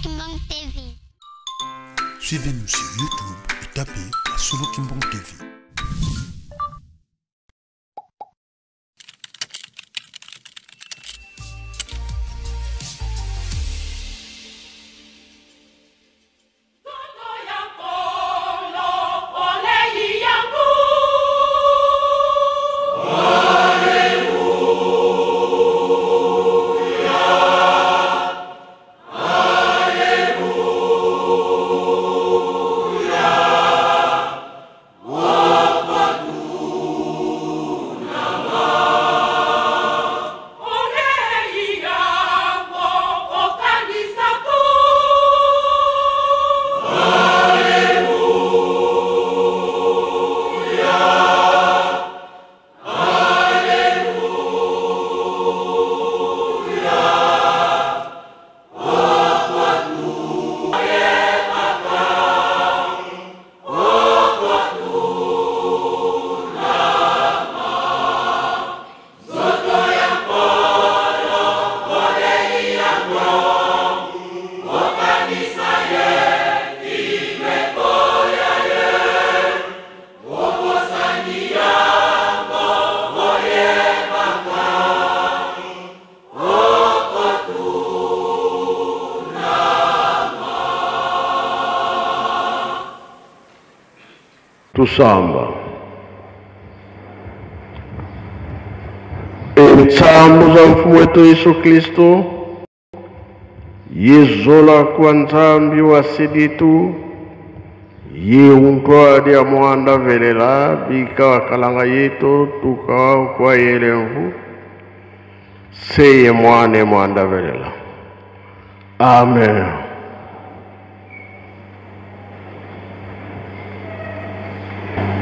Kimbangu TV. Suivez-nous sur YouTube et tapez Solo Kimbangu TV. Tusamba entsambo za mfumu wetu Yesu Kristo yezola kwa nzambi wa siditu ye untwadi ya mwanda velela bika wakalanga yetu tuka kwa yelemvu seye mwane mwanda velela. Amen.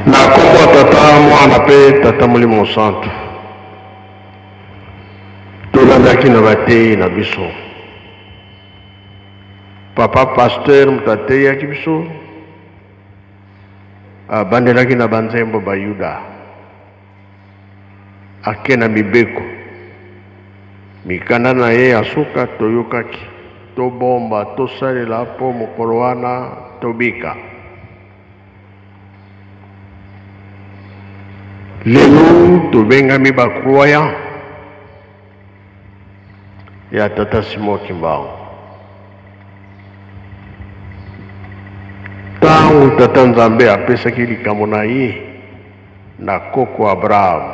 Na kombo tata mwana pe tata molimo santu tolandaki na bateyi na biso. Papa pasteur moto ateyaki biso abandelaki na banzembo bayuda ake na mibeko mikanda na ye ya suka toyokaki tobomba tosalela mpo mokolo wana tobika. Lelo tobengami bacroyant ya tata Simon Kimbangu. Ntango tata Nzambe apesaki likambo na ye na koko Abraham,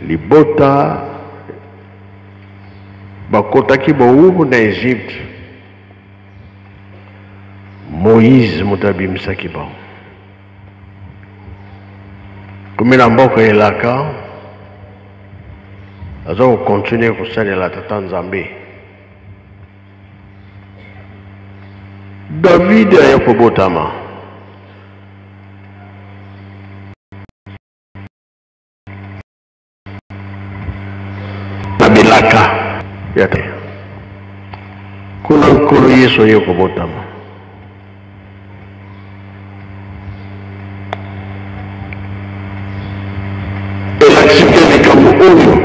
libota bakotaki bowumbu na Egypte, Moïse moto abimisaki bango. Komi na mboka elaka, aza kokontinue kosalela tata Nzambe. David aye kobotama. Na bilaka ya te. Kuna Nkolo Yesu aye kobotama. Elakisi mpe likambo oyo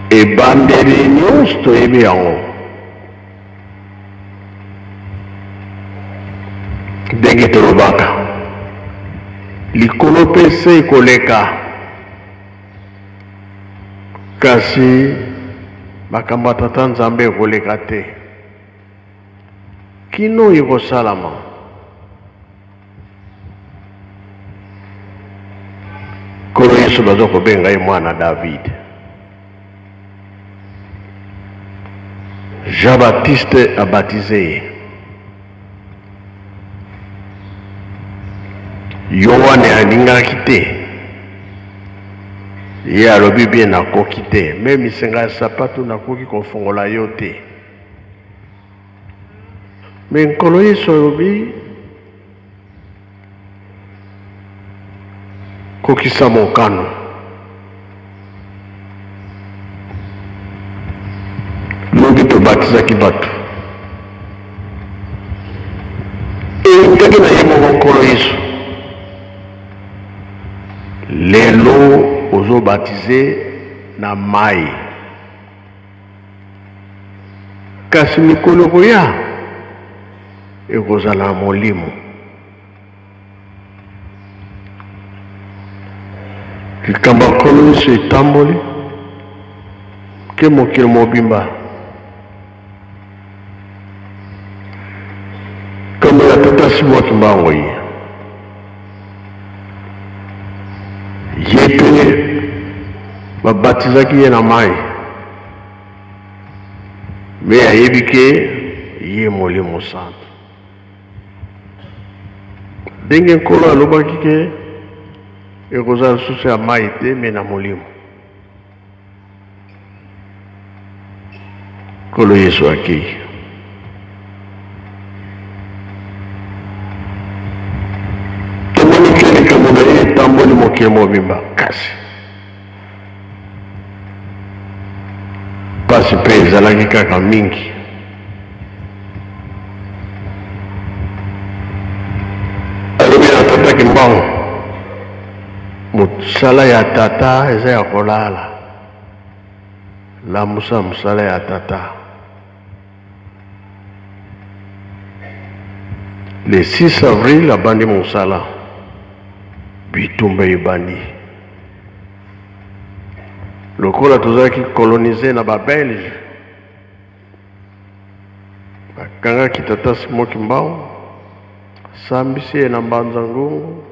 ebandeli nyonso toyebi yango ndenge tolobaka likolo mpe se ekoleka, kasi makambo ya tata Nzambe ekoleka te kino ekosalama. Nkolo Yesu baza kobenga ye mwana David. Jean-Baptiste abatize ye. Yoane alingaki te. Ye alobi bien nakoki te. Meme misenga ya sapatu nakoki kofongola yo te. Me Nkolo Yesu alobi kokisa mokano. Lobi tobatizaki bato eutaki na ye moko Nkolo Yesu. Lelo ozobatize na mai. Kasi mikolo ekoya, ekozala na molimo. Likambo ya Nkolo Yesu etamboli ke mokili mobimba. Likambo ya Tata Simon Kimbangu ye ye mpe babatizaki ye na mai me ayebi ke ye Molimo Santu. Ndenge Nkolo alobaki ke ekozala lisusu ya mai te me na Molimo. Nkolo Yesu akei. Tomoni ke likambo na ye etamboli mokili mobimba, kasi mpasi mpe ezalaki kaka mingi. Alobi na Tata Kimbangu, mosala ya tata eza ya kolala, lamusa mosala ya tata. Le 6 avril abandi mosala, bitumba ebandi. Lokola tozalaki colonise na ba Belge, bakangaki tata Simon Kimbangu, sambisi ye na Mbanza Ngungu,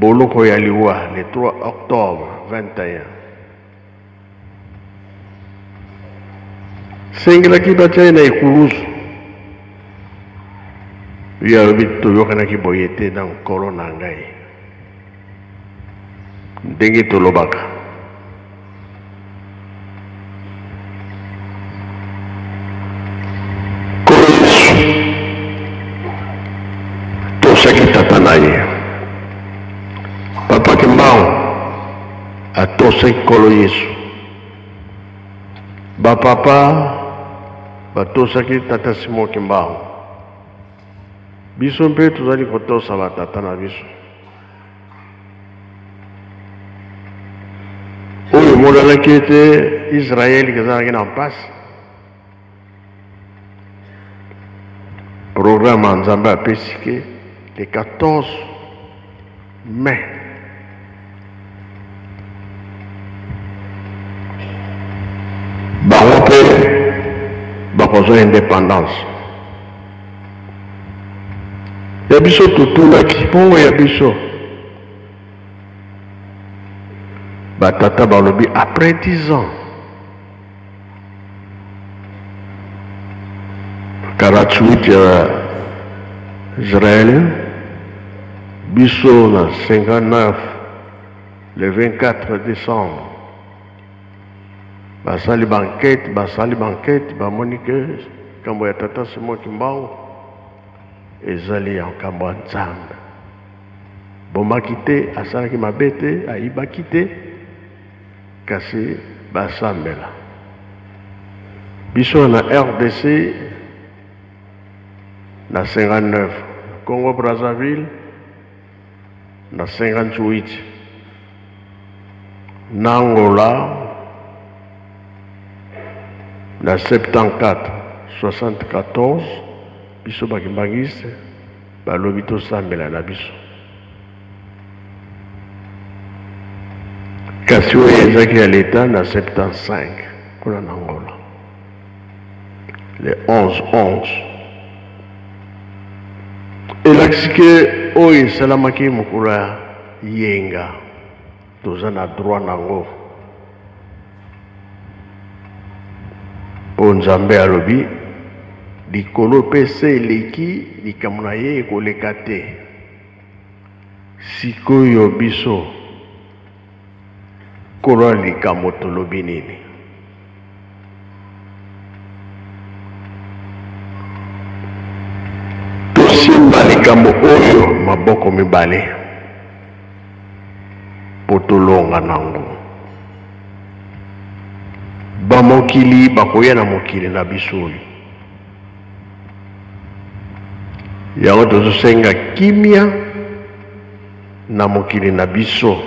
boloko ya liwa le 3 octobre 21. Sengelaki batia ye na ekulusu. Ye alobi toyokanaki boye te na nkolo na ngai. Ndenge tolobaka. Nkolo Yesu tosaki tata na ye. Papa Kimbangu atosaki Nkolo Yesu. Ba papa batosaki tata Simon Kimbangu. Biso mpe tozali kotosa ba tata na biso. Oyo emonanaki ete Israël ezalaki na mpasi. Programme ya Nzambe apesi ke le 14 mai bango mpe bakozwa independance. Ya biso totunaki bongo ya biso batata balobi après 10 ans 48 ya Israël biso na 59 le 24 décembre basali bankete, basali bankete, bamoni ke likambo ya tata Simon Kimbangu ezali ya nkambo ya Nzambe. Bomaki te, asalaki mabe te, ayibaki te, kasi basambela. Biso na RDC na 59, Congo Brazzaville na 58, na Angola na 74, 74, biso ba kimbanguiste balobi tosambela na biso. Kasi oyo ezaki ya leta na 75 kuna na Angola le 11 11 elakisi ke oyo esalamaki mokolo ya yenga toza na droit nango mpo Nzambe alobi likolo mpe se eleki likambo na ye ekoleka te. Sikoyo biso Nkolo ya likambo tolobi nini? Tosimba likambo oyo maboko mibale mpo tolonga nango. Bamokili bakoya na mokili na biso oyo. Yango tozosenga kimia na mokili na biso.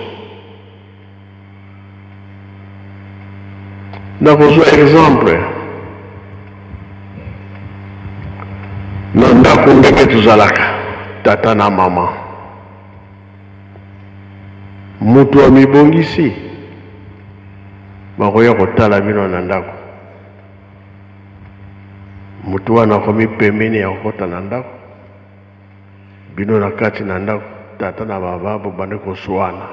Nakozwa exemple. ndako ndenge tozalaka tata na mama, moto amibongisi, bakoya kotala bino na ndako. Moto wana akomi pembeni ya kokota na ndako, bino na kati na ndako, tata na baba bobandi koswana.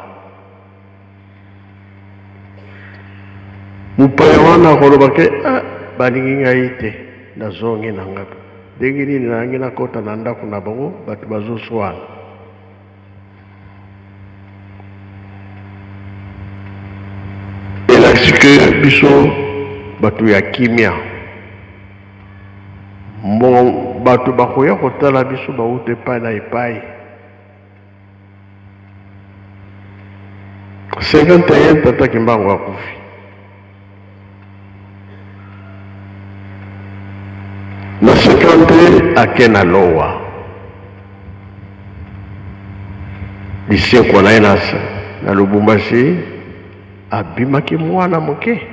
Mopaya wana akoloba ke ah, balingi ngai te, nazongi na ngai. Ndenge nini nayangi nakota na ndako na bango, bato bazoswana. Elakisi ke biso bato ya kimia, mbongo bato bakoya kotala biso bauta epai na epai. 51 tata Kimbangu akufi. Na 52 ake na lowa lisekwa na ye na Lubumbashi, abimaki mwana moke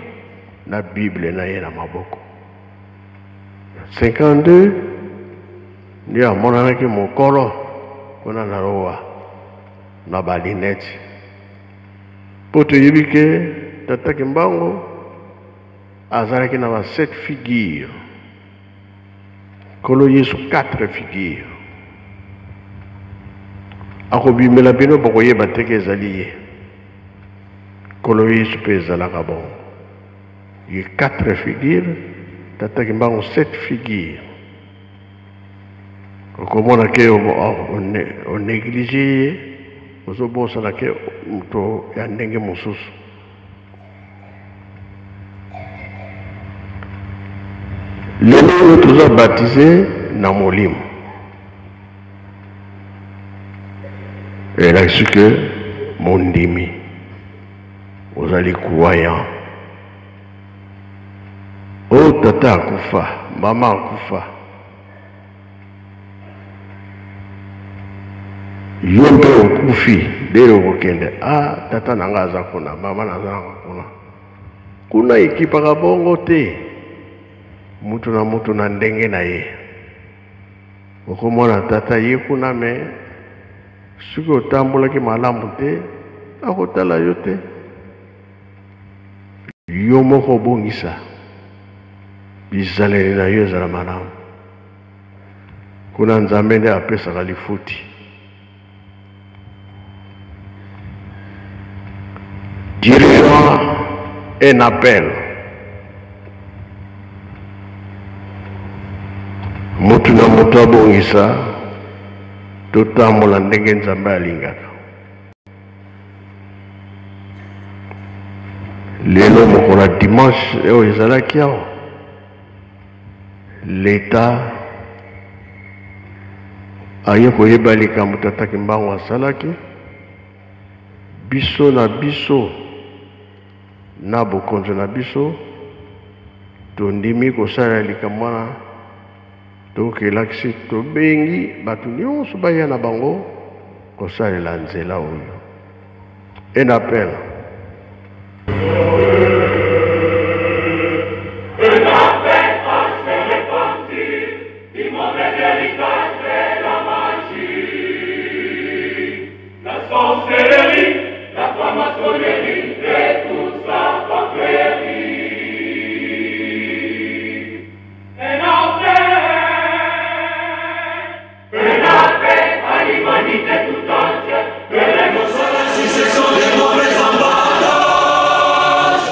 na Bible na ye na maboko. 52 nde amonanaki mokolo kuna na lowa na balinete, mpo toyebi ke tata Kimbangu azalaki na ba 7 figure, Nkolo Yesu 4 figure. Akobimela bino bokoyeba te ke ezali ye. Nkolo Yesu mpe ezalaka bongo, ye 4 figure, tata Kimbangu 7 figure. Okomona ke onéglige ye, ozobosana ke moto ya ndenge mosusu. Lelo oyo toza baptise na molimo, elakisi ke mondimi, ozali croyant. Oyo tata akufa, mama akufa, yo mpe okufi, ndenge okokende, ah, tata na nga aza kuna, mama na aza kuna. Kuna ekipaka bongo te, mutu na mutu na ndenge na ye. Okomona tata ye kuna, me soki otambolaki malamu te, akotala yo te. Yo moko obongisa bizaleli na yo ezala malamu. Kuna Nzambe nde apesaka lifuti. Dirigeant un appel. Mutu na mutu abongisa, totambola ndenge Nzambe alingaka. Lelo mokolo ya dimanche oyo ezalaki awa, leta aye koyeba likambo tata Kimbangu asalaki biso na biso na bokonzi na biso, tondimi kosalela likambo wana. Tokelakisi, tobengi bato nyonso baya na bango kosalela nzela oyo. Un appel. La sorcellerie, la franc-maçonnerie et tout ça confrérie. Un appel, un appel à l'humanité tout entière. Que les Si ce sont des mauvais emballages,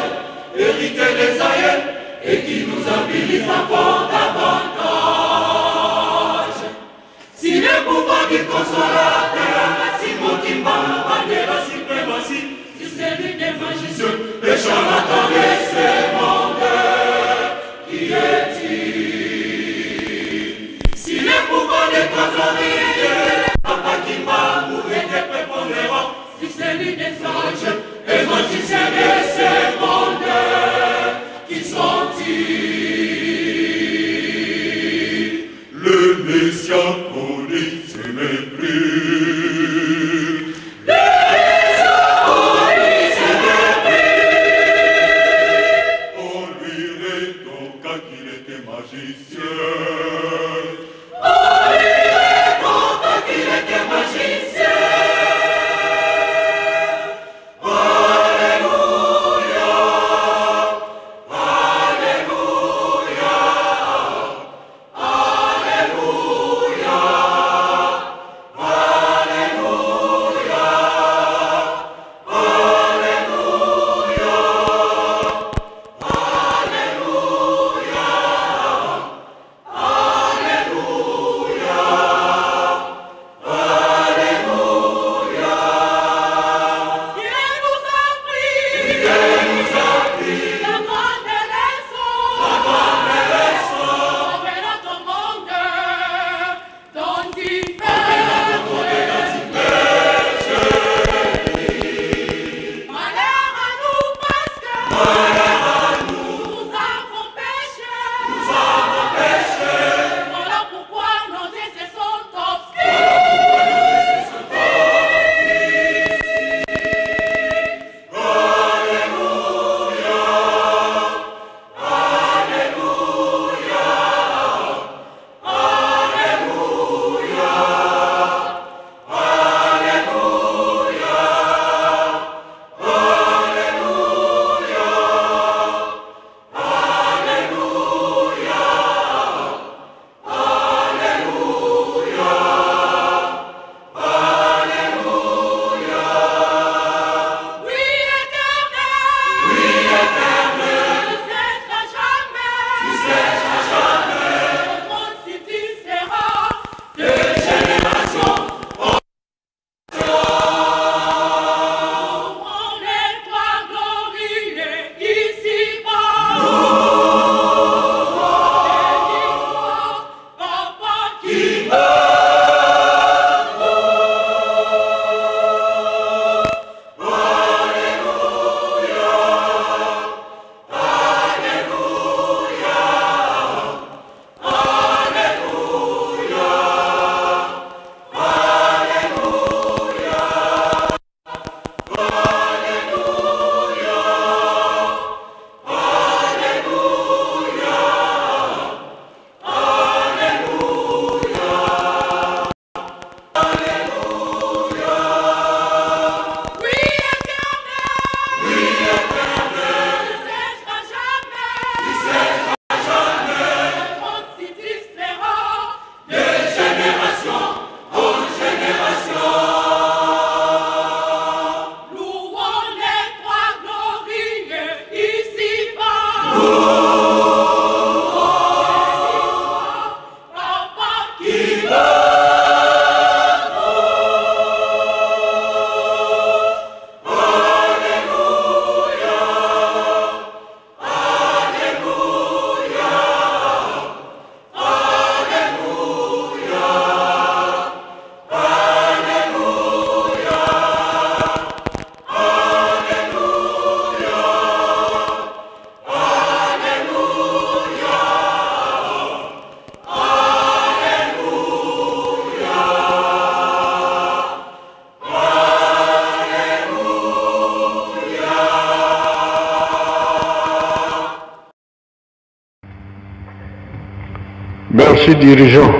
Merci dirigeant.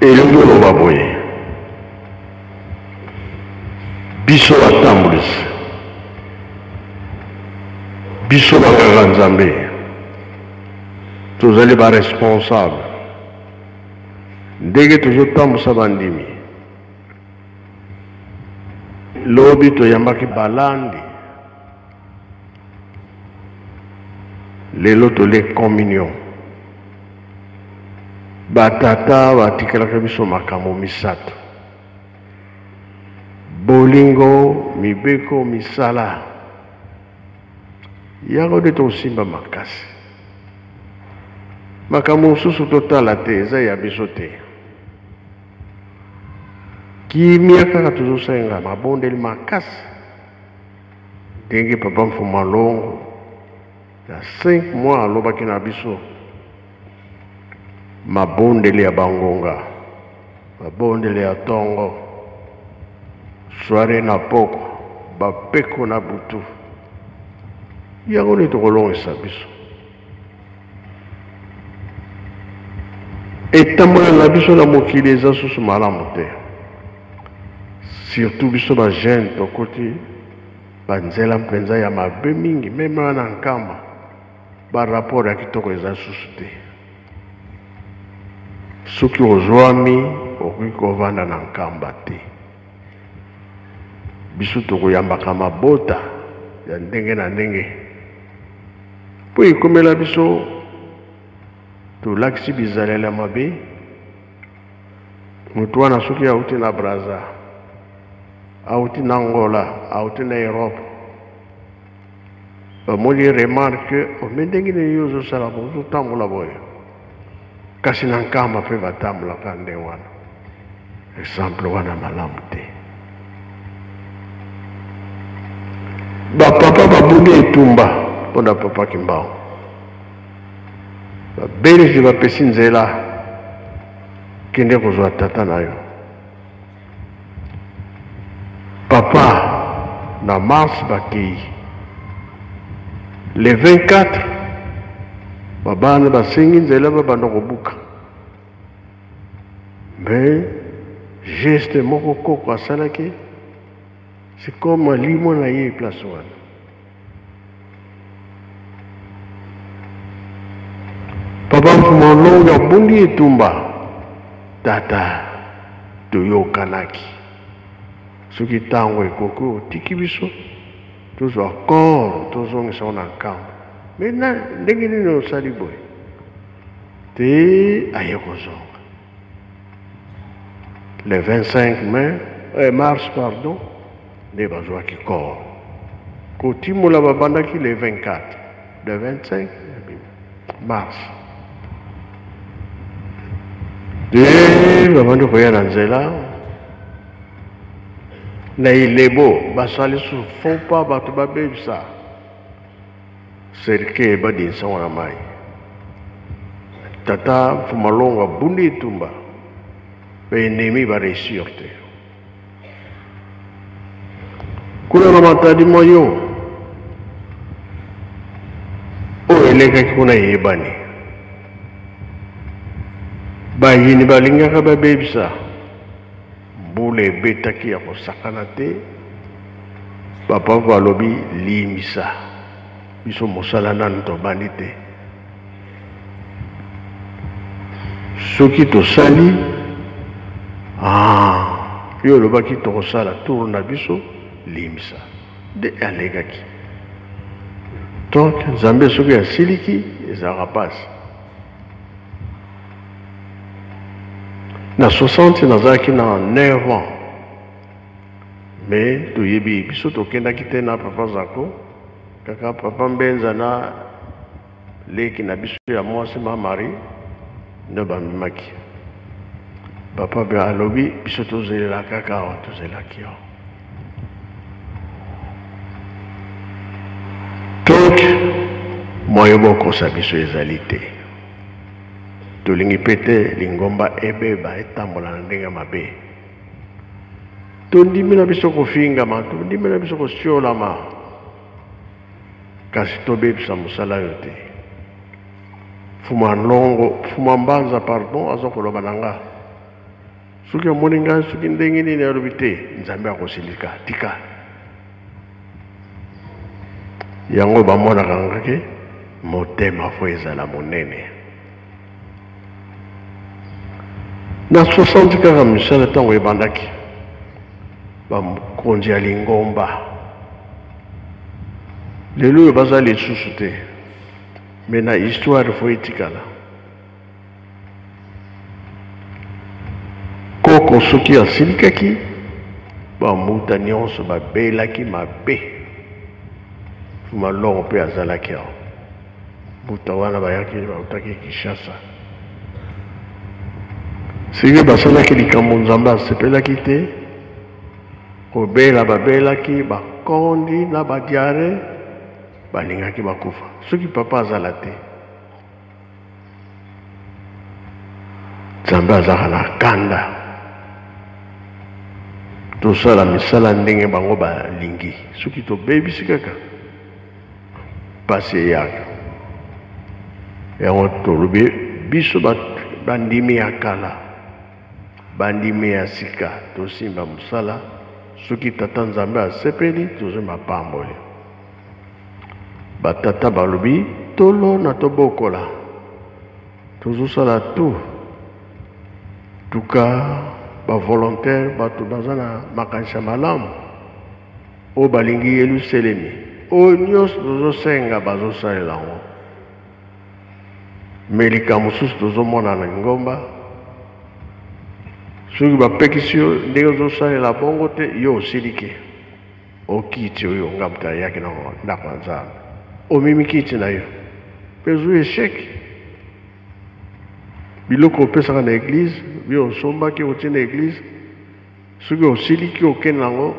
Elingi oloba boye, biso batambwisi, biso bakaka Nzambe, tozali ba responsable ndenge tozotambwisa bandimi. Lobi toyambaki balandi, lelo tole communion. Batata batikelaka biso makambo misato: bolingo, mibeko, misala. Yango nde tokosimba makasi. Makambo mosusu totala te, eza ya biso te. Kimia kaka tozosenga, mabondeli makasi ndenge papa Mfuma Longo na 5 mois alobaki na biso, mabondeli ya bangonga, mabondeli ya tongo, soiree na poko, bapeko na butu. Yango nde tokolongisa biso. Etambola na biso na mokili eza susu malamu te, surtout biso ba jeune tokoti banzela mpenza ya mabe mingi, meme wana Nkamba ba rapport ya kitoko eza susu te. Soki ozwami okoki kovanda na Nkamba te. Biso tokoyambaka mabota ya ndenge na ndenge mpo ekomela biso tolakisi bizaleli ya mabe. Moto wana soki auti na Brazza, auti na Angola, auti na Europe, bamoni remarque ome ndenge nini yo ozosala boye, ozotambola boye. Kasi na Nkamba mpe batambolaka ndenge wana. Exemple wana malamu te. Bapapa babundi etumba mpo na papa Kimbangu. Babelisi bapesi nzela, kende kozwa tata na yo. Papa na mars bakei le 24, babana basengi nzela babanda kobuka. Mais geste moko koko asalaki, c'est comme alimo na ye place wana. Papa Mfuma Longo abundi etumba, tata toyokanaki, soki ntango ekoki otiki biso tozwa corps tozongisa ngo na nkambo. Mais na ndenge nini osali boye te? Aye kozonga le 25 mai, mars pardon, nde bazwaki corps kotimola. Babandaki le 24, le 25 mars nde babandi koya na nzela na Ilebo. Basali su faux pas, bato babebisa cercueil, badinisa ngo na mai. Tata Mfuma Longo abundi etumba, baennemi baréussir te. Kuna na Matadi moyo oyo elekaki kuna eyebani, bayini balingaka babebisa, mbula ebetaki ya kosakana te. Papa balobi limbisa biso, mosala nanu tobandi te. Soki tosali, yo olobaki tokosala tour na biso, limbisa. Nde alekaki. Donc Nzambe soki asiliki ezalaka mpasi. Na 60 nazalaki na 9 ans, mais toyebi biso tokendaki te na papa Zako, kaka papa Mbenza na leki na biso ya mwasi ma Marie nde bamemaki. Papa be alobi biso tozelela kaka awa, tozelaki awa. Donc moyen bokosa biso ezali te. Tolingi mpe te lingomba ebeba, etambola na ndenge mabe. Tondimi na biso kofingama, tondimi na biso kosiolama, kasi tobebisa mosala oyo te. Fuma Longo, Fuma Mbanza pardon, aza koloba na nga. Soki amoni ngai soki ndenge nini alobi te, Nzambe akosilika, tika. Yango bamonaka nga ke motema fo ezala monene. Na 60 kaka misala ntango ebandaki, bakonzi ya lingomba lelo oyo baza lisusu te, mais na histoire fo etikala. Koko soki asilikaki, bambuta nyonso babelaki mabe. Malongo mpe azalaki awa. Mbuta wana bayaki bautaki Kinshasa. Soki basalaki likambo Nzambe asepelaki te, kobela babelaki, bakondi na badiare, balingaki bakufa. Soki papa azala te, Nzambe azalaka na kanda. Tosala misala ndenge bango balingi. Soki tobebisi kaka pasi eyaka. Yango tolobi biso bandimi ya kala, bandimi ya sika, tosimba mosala. Soki Tata Nzambe asepeli, tozwi mapamboli. Ba tata balobi tolona tobokola tozosala tout tuka ba volontaire bato baza na makanisi ya malamu oyo balingi Yelusalemi oyo nyonso tozosenga bazosalela yango me likambo mosusu tozomona na lingomba soki bapekisi yo ndenge ozosalela bongo te yo osiliki O kiti oyo nga moto ayaki na ndako ya Nzambe, omemi kiti na yo mpe ozwi echec. Biloko opesaka na eglise, yo osombaki otie na eglise, soki osiliki okende nango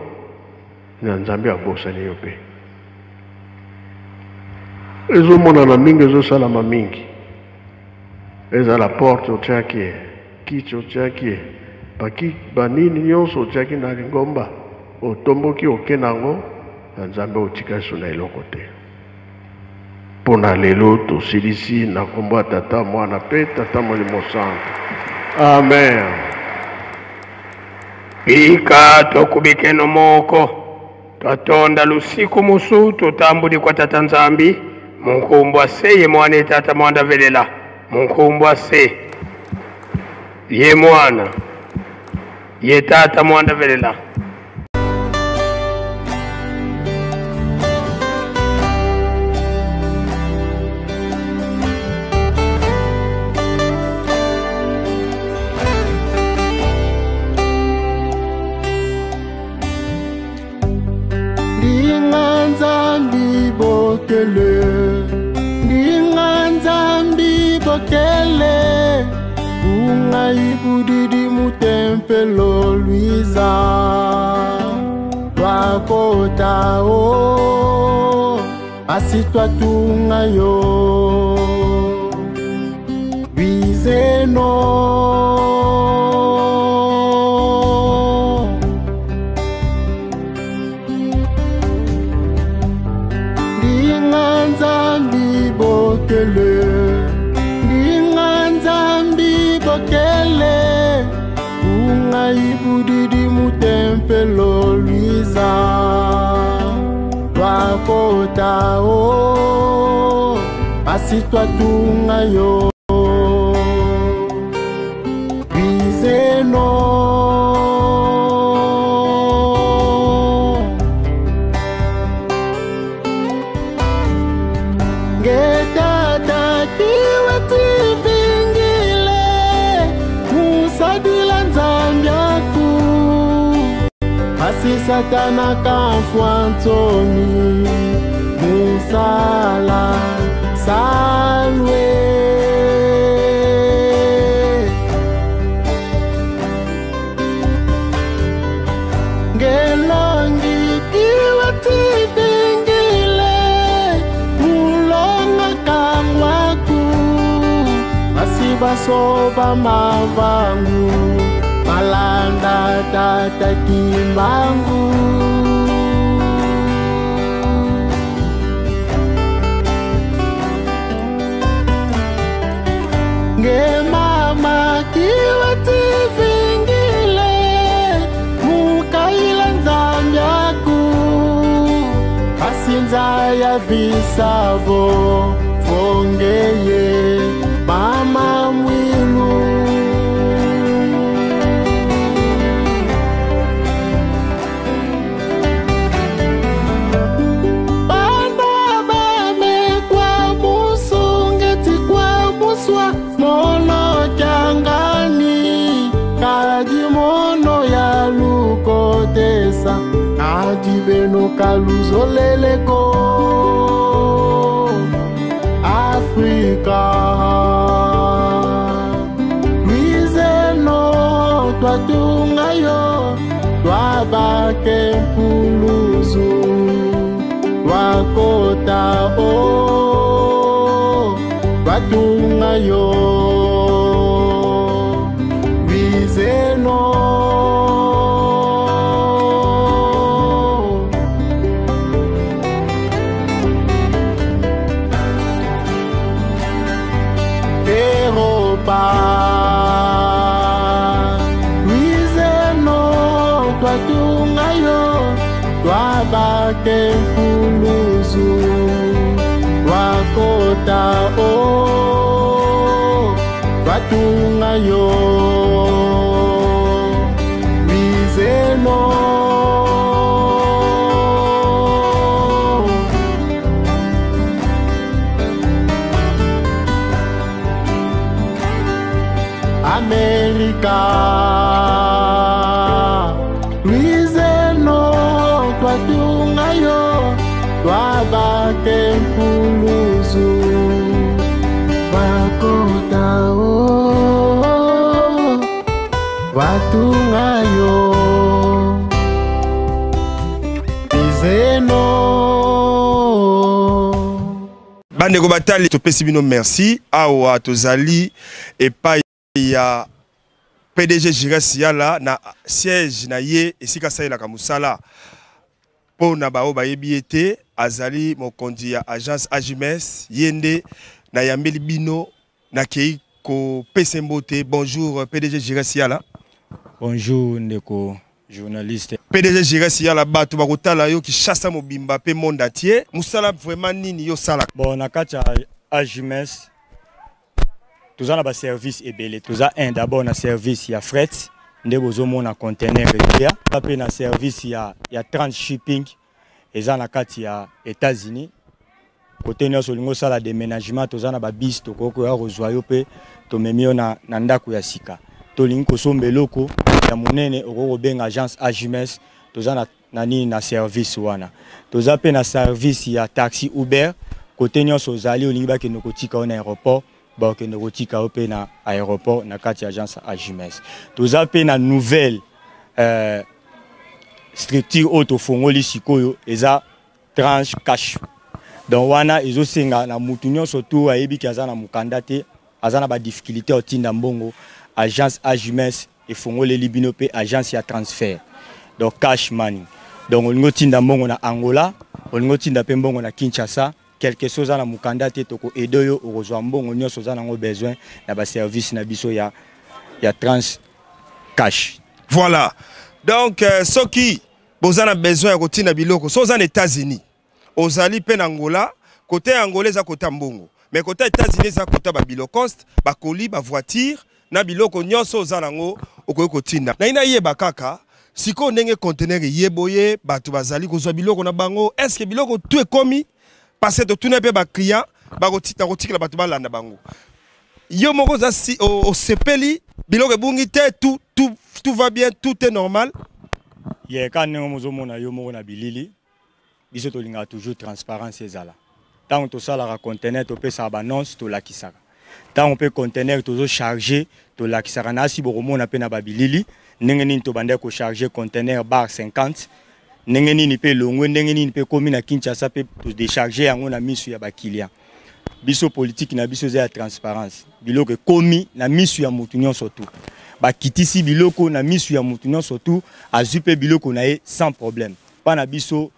na Nzambe abosani yo mpe. Ezomonana mingi, ezosalama mingi. Ezala porte otiaki ye, kiti otiaki ye, baki banini nyonso otiaki na lingomba, otomboki oke na yango na Nzambe otika yesu na eloko te. Mpo na lelo tosilisi na nkombo ya Tata, Mwana mpe Tata Molimo Santu. Amen. Bika tokubikeno moko Twatonda lusiku musu tutambuli kwa Tata Nzambi munkumbwa se ye mwana e Tata mwanda velela munkumbwa se ye mwana ye Tata mwanda velela. Ndinga Nzambi bokele, ndinga Nzambi bokele, ungai budidi mutempelo luiza twakota o pasi twatunga yo bizeno. Ndinga Nzambi bokele, ndinga Nzambi bokele, ungai budidi mutempelo luiza twakota o pasi twatunga yo bizeno. Ngetata kiwe tivingile musadila Nzambiaku pasi satana kamfwa ntomi musala salwe. Ngelongi kiwe tivingile mulonga kangwaku basi basoba mavangu malanda tata kimbangu. ya visavo fongeye mama mwilu. Bana bamekwa musungeti kwa muswa mono kyangani kadi mono ya lukotesa kadi beno kaluzoleleko Afrika. Luizeno twatunga yo twabake mpuluzu twakota o twatunga yo Luizeno. Europa Luizeno twatunga yo twabake mpuluzu twakota o twatunga yo Luizeno. Amerika Luizeno twatunga yo twabake mpuluzu bakota o twatunga yo Luizeno. Bandeko batali topesi bino merci awa tozali epai ya PDG Jires Yala na siège na ye esika salelaka mosala mpo na bao bayebi ye te azali mokonzi ya agence AJMS ye nde nayambeli bino nakei kopesa mbote. Bonjour PDG Jires Yala. Bonjour ndeko journaliste. PDG Jires Yala, bato bakotala yo Kinshasa mobimba pe monde entier, mosala vraiment nini yo salaka? Bon, na kati ya AJMS toza na ba service ebele. Toza un d'abord na service ya fret nde bozomona conteneur eya, pe na service ya transshipping eza na kati ya États-Unis. Côté nyonso olingi osala déménagement, toza na ba bus tokoki koya kozwa yo mpe tomemi yo na ndako ya sika. Tolingi kosomba eloko ya monene, okoki kobenga agence AJMS, toza na nini na service wana. Toza pe na service ya taxi Uber, côté nyonso ozali olingi bakende kotika yo na aéroport, bakende kotika yo pe na aéroport na kati ya agence AJMS. Toza pe na nouvelle structure oyo tofongoli sikoyo eza tranche cash. Donc wana ezosenga na mutu nyonso tu ayebi ki aza na mokanda te, aza na ba difficulté otinda mbongo, agence AJMS efongoleli bino pe agence ya transfert. Donc cash money. Donc olingi otinda mbongo na Angola, olingi otinda pe mbongo na Kinshasa, quelque chose na mokanda te, toko aider yo okozwa mbongo nyonso oza nango besoin na ba service na biso ya trans cash. Voilà. Donc soki boza na besoin ya kotinda biloko, so oza na États-Unis, ozali pe na Angola, côté Angola eza côté mbongo, mais côté États-Unis eza côté ba bilocoste, ba colis, ba voiture, na biloko nyonso oza nango okoki kotinda. Na ina yeba kaka siko ndenge conteneur yeboye bato bazali kozwa biloko na bango, est-ce que biloko tout ekomi? Parce que totuna pe ba client bakotita kotikela bato balanda bango. Yo moko za si o sepeli biloko ebungi te, tout va bien, tout est normal. Ye ka ndenge mozomona yo moko na bilili, biso tolingaka toujours transparence ezala. Tango tosalaka conteneur topesaka ba annonce tolakisaka. Tango pe conteneur tozo charger tolakisaka na asi bokomona pe na ba bilili ndenge nini tobandaki ko charger conteneur bar 50, ndenge nini pe longwe, ndenge nini pe komi na Kinshasa pe to décharger yango na misu ya ba client. Biso politique na biso ya transparence. Biloko komi na misu ya mutu nyonso tu. Ba kitisi biloko na misu ya mutu nyonso tu, azwi pe biloko na ye sans problème. Pa na biso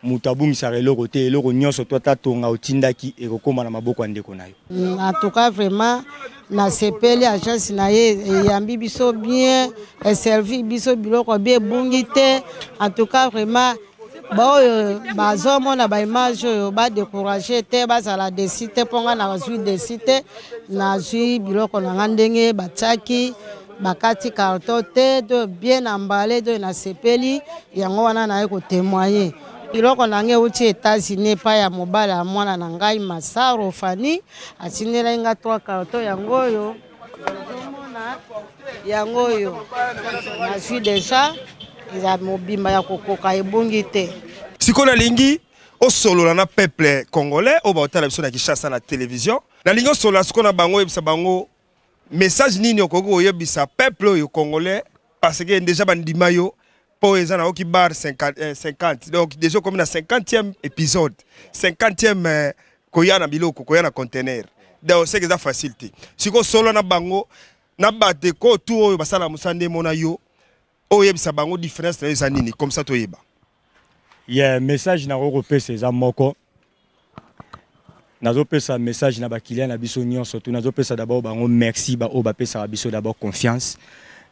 mutu abungisaka eloko te, eloko nyonso to ata tonga otindaki ekokoma na maboko ya ndeko na yo. En tout cas vraiment na sepeli agence na ye eyambi biso bien, eservi biso biloko bien ebungi te. En tout cas vraiment Baoyo bazomona baimage oyo badécourage te, bazala desi te, mpo ngai nazwi desi te, nazwi biloko na ngai ndenge batiaki bakati carton te, to bien emballé, to nasepeli yango wana naye kotémoigner. Biloko na ngai euti États-Unis epai ya mobali ya mwana na ngai Masaro Fani, atindelaki ngai 3 carton. Yango oyo ozomona, yango oyo nazwi deja, eza mobimba ya kokoka, ebungi te. Sikoyo nalingi osolola na peuple congolais oyo baotala biso na Kinshasa na télévision. Nalingi osolola sikoyo na bango, oyebisa bango message nini okoki koyebisa peuple oyo congolais, parce que déjà bandima yo mpo eza nayoki bar 50, 50. Donc déjà okomi na 50e épisode, 50e koya na biloko, koya na conteneur. Donc seke eza facile te. Sikoyo solo na bango, na bandeko tu oyo basala mosala nde mona yo, oyebisa bango différence na yo eza nini, comme ça toyeba. Yeah, message nakoki kopesa eza moko. Nazopesa message na baclient na biso nyonso tu. Nazopesa d'abord bango merci, baoyo bapesaka biso d'abord confiance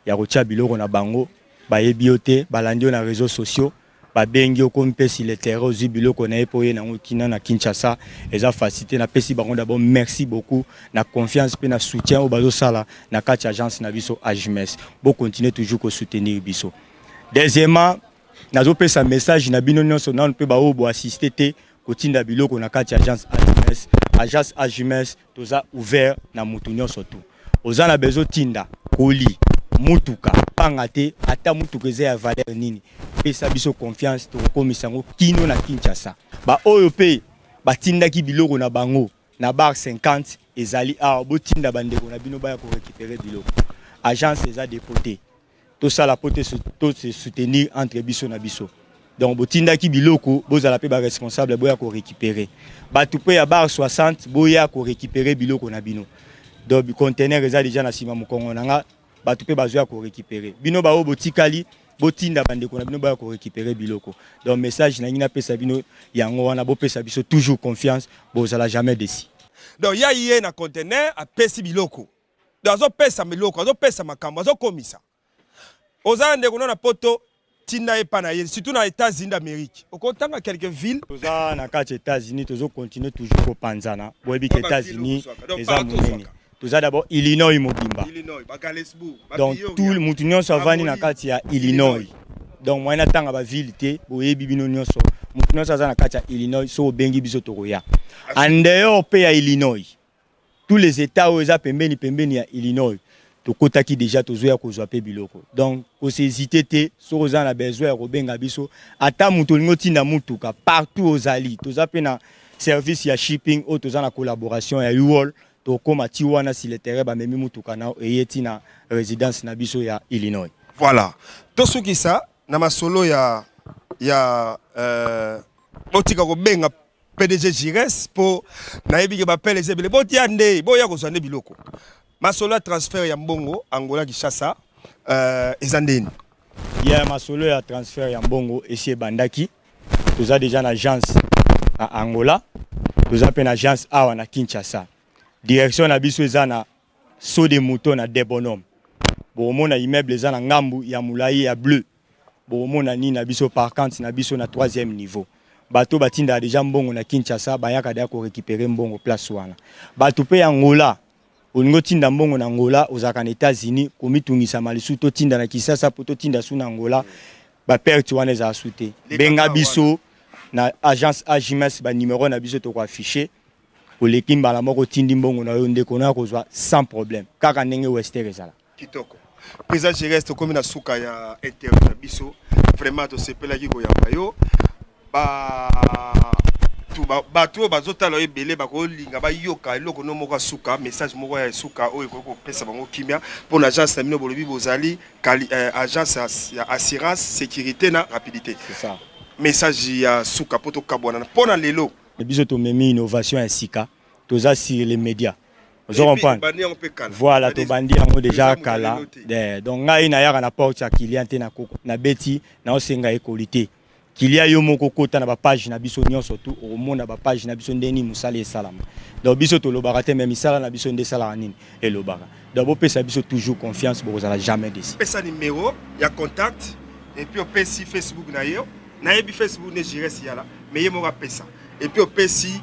ya kotia biloko na bango. Bayebi yo te, balandi yo na réseaux sociaux, babengi yo, komi mpe sur le terrain, ozwi biloko na ye mpo oye nango kina na Kinshasa, eza facile te. Napesi bango d'abord merci beaucoup na confiance mpe na soutien oyo bazosala na kati ya agence na biso Agmes. Bocontinue toujours kosoutenir biso. Deuxièmement, nazopesa message na bino nyonso nanu mpe baoyo boassiste te kotinda biloko na kati ya agence Agmes. Agence Agmes toza ouvert na mutu nyonso tu. Oza na besoin tinda koli, mutuka, panga te, ata mutuka eza ya valeur nini, pesa biso confiance, tokokomisa yango kino na Kinshasa. Baoyo mpe batindaki biloko na bango na bar 50 ezali awa, botinda bandeko na bino baya korécupérer biloko. Agence eza dépôt te, tosala po te to se soutenir entre biso na biso. Donc botindaki biloko, bozala mpe baresponsable, boya korécupérer. Bato mpe ya bar 60, boya korécupérer biloko na bino. Donc conteneur eza déjà na nsima mokongo na nga, bato mpe bazoya korécupérer. Bino baoyo botikali, botinda bandeko na bino baya korécupérer biloko. Donc message na ngai napesa bino yango wana: bopesa biso toujours confiance, bozala jamais déçu. Donc ya ye na conteneur apesi biloko, donc azopesa biloko, azopesa makambo, azokomisa. Oza na ndeko no na Poto, tinda ye mpa na ye, surtout na États-Unis d'Amérique. Okotanga quelques villes? Toza na kati ya États-Unis, tozocontinue toujours kopanzana. Boyebi ke États-Unis eza monene. Toza d'abord Illinois mobimba, donc tout mutu nyonso avandi na kati ya Illinois. Donc moyen natanga baville te, boyebi bino nyonso. Mutu nyonso aza na kati ya Illinois, so obengi biso, tokoya. En dehors mpe ya Illinois, tous les états oyo eza pembeni pembeni ya Illinois, tokotaki déjà, tozoya kozwa mpe biloko. Donc kosehésite te, soki oza na besoin ya kobenga biso, ata moto olingi otinda mutuka, partout ozali, toza mpe na service ya shipping oyo toza na collaboration ya U-Haul. Tokóma ti wana sur le terrain, bamemi mutuka na eye ti na résidence na biso ya Illinois. Voilà, tosukisa na masolo ya botika kobenga PDG Gires mpo nayebi ke bapele eza ebele. Botia nde, boya kozwa nde biloko. Masolo ya transfert ya mbongo Angola Kinshasa eza ndeni? Ya masolo ya transfert ya mbongo esi ebandaki. Toza déjà na agence na Angola, toza mpe na agence awa na Kinshasa. Direction na biso eza na saut de mouton na Debonhomme. Bokomona immeuble eza na ngambu ya molai ya bleu, bokomona nini na biso, parkante na biso na troisième niveau. Bato batindaka deja mbongo na Kinshasa bayaka deya korécupérer mbongo place wana. Bato mpe ya Angola, olingi otinda mbongo na Angola, ozalaka na États-Unis, komitungisama lisusu totinda na Kinshasa mpo totinda su na Angola, baperte wana ezala su te. Benga biso na agence Agmes, banimero na biso tokoaffiche. Oleki mbala moko, otindi mbongo na yo, ndeko na yo akozwa sans problème, kaka ndenge Wester ezala. Kitoko. Président Gires, tokomi na suka ya interview na biso. Vraiment tosepelaki koyamba yo. Bato oyo bazotala yo ebele bakolinga bayoka eloko no moko ya suka, message moko ya suka oyo ekoki kopesa bango kimia mpo na agence na bino. Bolobi bozali agence ya assurance, sécurité na rapidité. Message ya suka mpo tokabwana mpo na lelo. Biso tomemi innovation ya sika, toza sur les médias, ozo comprendre? Voilà, tobandi yango déjà kala. Donc ngai nayaka na porte ya client te, nabeti, naosenga ekoli te. Client, yo moko kota na bapage na biso nyonso tu, okomona bapage na biso ndeni mosala esalama. Donc biso tolobaka te, mais misala na biso nde esalaka nini, elobaka. Donc bopesa biso toujours confiance, bokozala jamais déçu. Pesa numéro ya contact et puis opesi Facebook na yo. Nayebi Facebook ne Jires Yala, mais ye moko apesa. Et puis opesi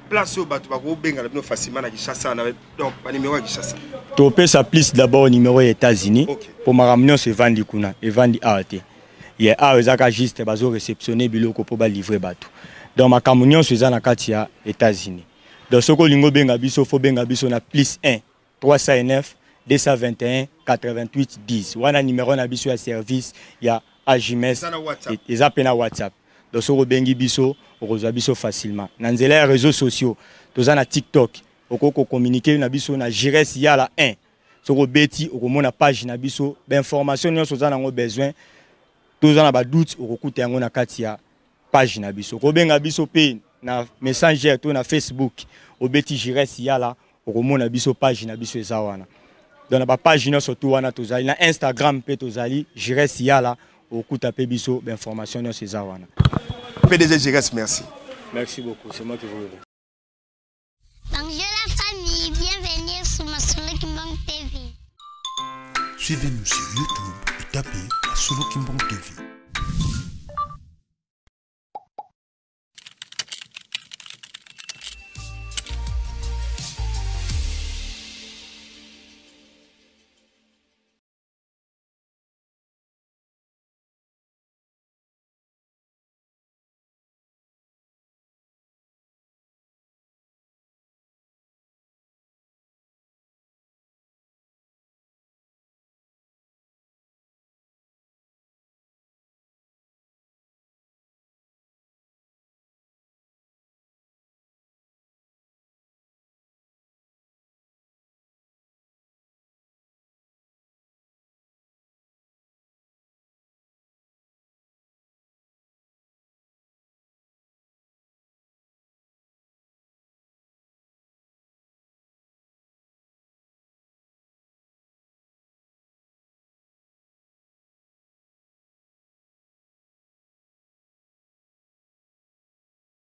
place oyo bato bakobengana bino facilement na Kinshasa, na donc ba numéro ya Kinshasa. Topesa plus d'abord numéro ya États-Unis po makambo nyonso evandi kuna, evandi awa te. Ye awa ezaka juste bazo réceptionner biloko po ba livrer bato. Donc makambo nyonso eza na kati ya États-Unis. Donc soki olingi obenga biso, faut benga biso na plus 1 309 221 88 10. Wana numéro na biso ya service ya AJMS, eza pe na WhatsApp. Donc soki obengi biso, okozwa biso facilement. Na nzela ya réseaux sociaux, toza na TikTok, okoki kocommuniquer na biso na Jires Yala 1. Soki obeti, okomona page na biso, ba information nyonso oza nango besoin, toza na ba doute, okokuta yango na kati ya page na biso. Okobenga biso pe na Messenger to na Facebook, obeti Jires Yala, okomona biso page na biso eza wana. Donc na ba page nyonso tu wana tozali, na Instagram pe tozali Jires Yala, okuta pe biso ba information nyonso eza wana. PDG Jires, merci. Merci beaucoup, c'est moi qui vous remercie. Bonjour la famille, bienvenue sur Masolo Kimbangu TV. Suivez-nous sur YouTube et tapez Masolo Kimbangu TV.